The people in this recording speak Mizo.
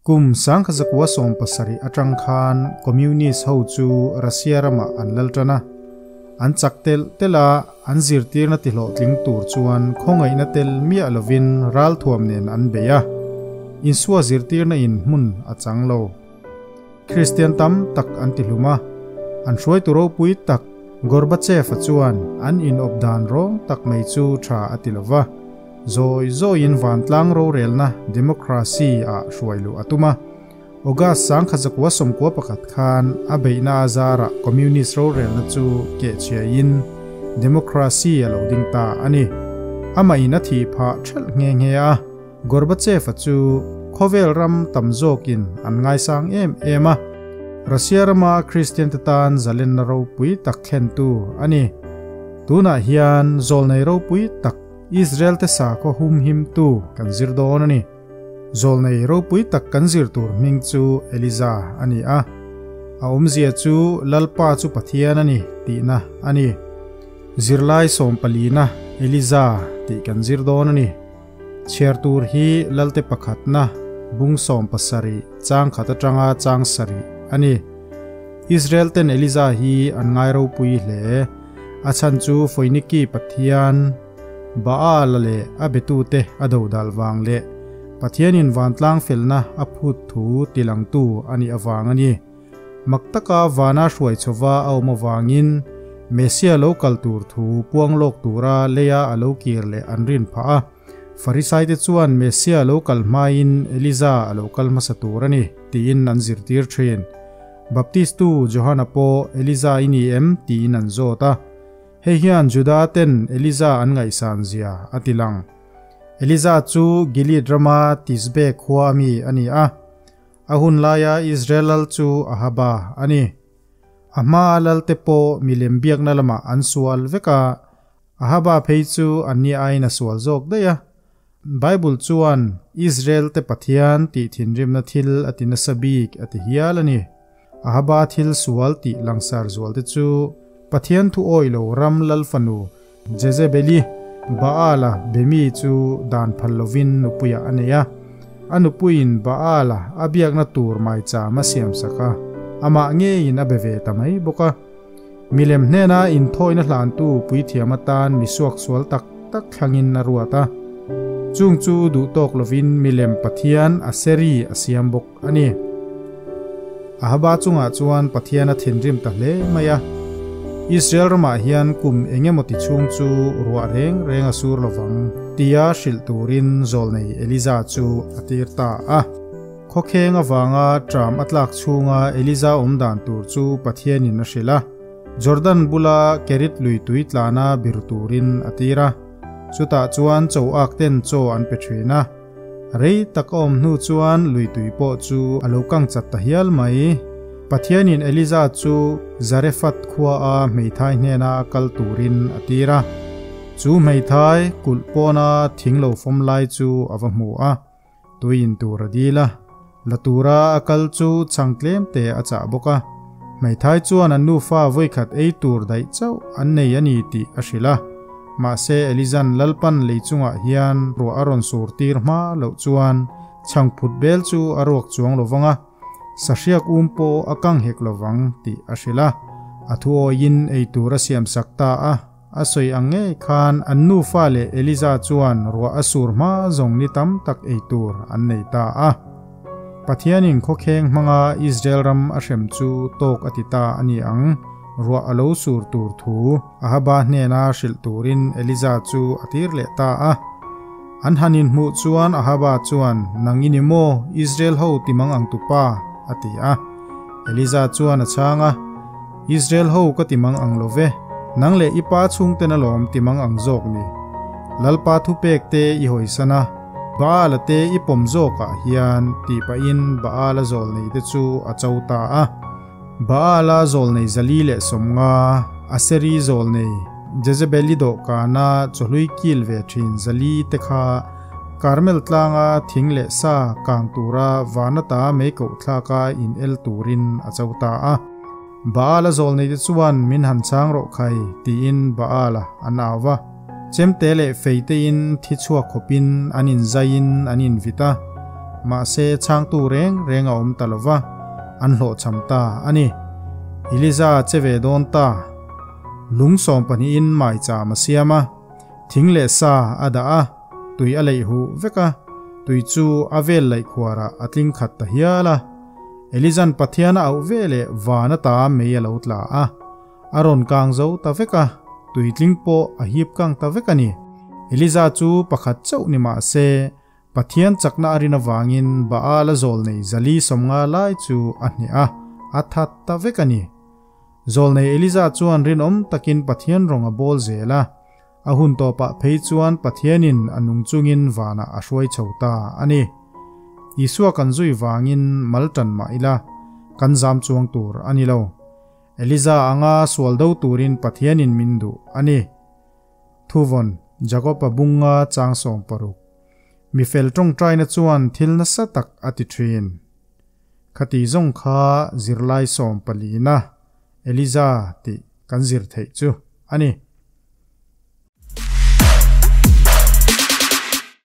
Kum 1970 atang khan Communist ho chu Russia ramah an lal tan a. An chak telh telh a, an zirtirna tihlawhtling tur chuan khawngaihna tel miah lovin ralthuam nen an bei a. Isua zirtirna in hmun a chang lo. Kristian tam tak an tihlum a, an hruaitu ropui tak Gorbachev-a chuan an inawp dan rawng tak mai chu tha a ti lo va. Zawi zawiin vantlang rorelna, democracy, ah hruai luh a tum a. August 1991 khan a beihna a zarah Communist rorelna chu kehchhiain democracy a lo ding ta a ni. Amah in a thih phah thelh nghe nghe a, Gorbachev-a chu khawvel ram tam zawkin an ngaisang em em a. Russia rama Kristian te tan zalenna ropui tak thlentu a ni. Tunah hian zawlnei ropui tak Israel te sakhaw humhimtu kan zir dawn a ni. Zawlnei ropui tak kan zir tur hming chu Eliza a ni a. A awmzia chu Lalpa chu Pathian a ni tihna a ni. Zirlai sawmpalina Eliza tih kan zir dawn a ni. Chhiar tur hi Lalte pakhatna bung 17 chang khat atanga chang sarih a ni. Israel ten Eliza hi an ngai ropui hle. A chhan chu Foiniki pathian Baal-a leh a betute a dodal vang leh Pathianin vantlang felna a phut thu tilangtu a nih avang a ni. Mak taka vana hruai chhova a awm avangin Messia lo kal tur thu puang lawk tura leia a lo kir leh an rin phah a. Farisaite chuan Messia lo kal hmain Eliza a lo kal hmasa tur a ni tiin an zirtir thin. Baptistu Johana pawh Eliza i ni em tiin an zawt a. Hei hian Juda ten Eliza an ngaihsan zia a ti lang. Eliza chu Gilead rama Tisbe khua ami a ni a. A hun laia Israel lal chu Ahaba a ni. A hmaa lalte pawh milem biakna lamah an sual vek a, Ahaba phei chu anni aiin a sual zawk daih a. Bible chuan Israel te Pathian tih thinrimna thil a ti nasa bik a ti hial a ni. Ahaba thil sual tih langsar zual te chu Pathian thu awih lo ram lal fanu Jezebeli, Baal-a bemi chu dan phal lovin nupuiah a nei a. A nupuiin Baal-a a biakna tur maicham a siamsak a, amah ngeiin a be ve ta mai bawk a. Milem hnena inthawina hlantu puithiam atan mi suaksual tak tak thlangin a ruat a. Chung chu duh tawk lovin milem pathian Aseri a siam bawk a ni. Ahaba chungah chuan Pathian a thinrim ta hle mai a. Israel ramah hian kum eng emaw ti chhung chu ruah reng reng a sur lovang tia hrilh turin zawlnei Eliza chu a tir ta a. Khawkheng avanga ṭam a tlak chhunga Eliza awm dan tur chu Pathianin a hrilh a, Jordan bula Kerit lui tui tlana bir turin a tir a. Chutah chuan cho ak ten chaw an pe ṭhin a. Rei tak a awm hnu chuan lui tui pawh chu a lo kang chat ta hial mai. Pathianin Eliza chu Zarephath khua a hmeithai hnena kal turin a tir a. Chu hmeithai kulh pawna thing lo fawm lai chu a va hmu a. Tui in tur a dil a, la tura a kal chu chhang tlem te a chah bawk a. Hmeithai chuan an nufa vawikhat ei tur daih chauh an nei a ni tih a hrilh a. Mahse Elizan Lalpan lei chungah hian ruah a rawn sur tir hma loh chuan chhang phut bel chu a ruak chuang lo vang a, sahriak um pawh a kang hek lo vang tih a hrilh a. A thuawiin ei tur a siamsak ta a. A sawi ang ngei khan an nufa leh Eliza chuan ruah a sur hma zawng ni tam tak ei tur an nei ta a. Pathianin khawkheng hmanga Israel ram a hrem chu tawk a ti ta a ni ang, ruah a lo sur tur thu Ahaba hnena hrilh turin Eliza chu a tir leh ta a. An han inhmuh chuan Ahaba chuan, Nang i ni maw, Israel ho ti mang ang tupa? a ti a. Eliza chuan a chhang a. Israel ho ka ti mang ang lo ve, nang leh i pa chhungten alawm ti mang ang zawk ni. Lalpa thupek te i hawisan a, Baal-a te i pawm zawkah hian tih pahin Baal-a zawlnei te chu a cho ta a. Baal-a zawlnei zali leh 50, Aseri zawlnei, Jezebeli dawhkana chawhlui kil ve thin zali te kha Karmel tlanga thing leh sa kang tura vanata meikoh thlaka in el turin a cho ta a. Baal-a zawlneite chuan min han chhang rawh khai tiin Baal-a an au va. Chemte leh feitein thi chhuak khawpin an inzaiin an invit a. Mahse chhangtu reng reng a awm ta lo va, an hlawhchham ta a ni. Eliza che ve dawn ta. Lung sawmpahnihin maicham a siam a, thing leh sa a dah a, tui a leih huh vek a, tui chu a vel laih khuarah a tling khat ta hial a. Elizan Pathian a auh ve leh van ata mei a lo tla a, a rawn kang zo ta vek a, tuitling pawh a hip kang ta vek a ni. Eliza chu pakhat chauh ni mah se, Pathian chakna a rin avangin Baal a zawl nei zali sawmnga lai chu a hneh a, a that ta vek a ni. Zawlnei Eliza chuan rinawm takin Pathian rawng a bawl zel a, a hun tawpah phei chuan Pathianin a nung chungin vanah a hruai chho ta a ni. Isua kan zui vangin mal tan mah ila, kan zam chuang tur a ni lo. Eliza anga sual do turin Pathianin min duh a ni. Thuvawn, Jakob-a bunga chang 60. Mi fel tawngtaina chuan thil nasa tak a ti thin. Khati zawng kha zirlai 14na Eliza tih kan zir theih chu a ni.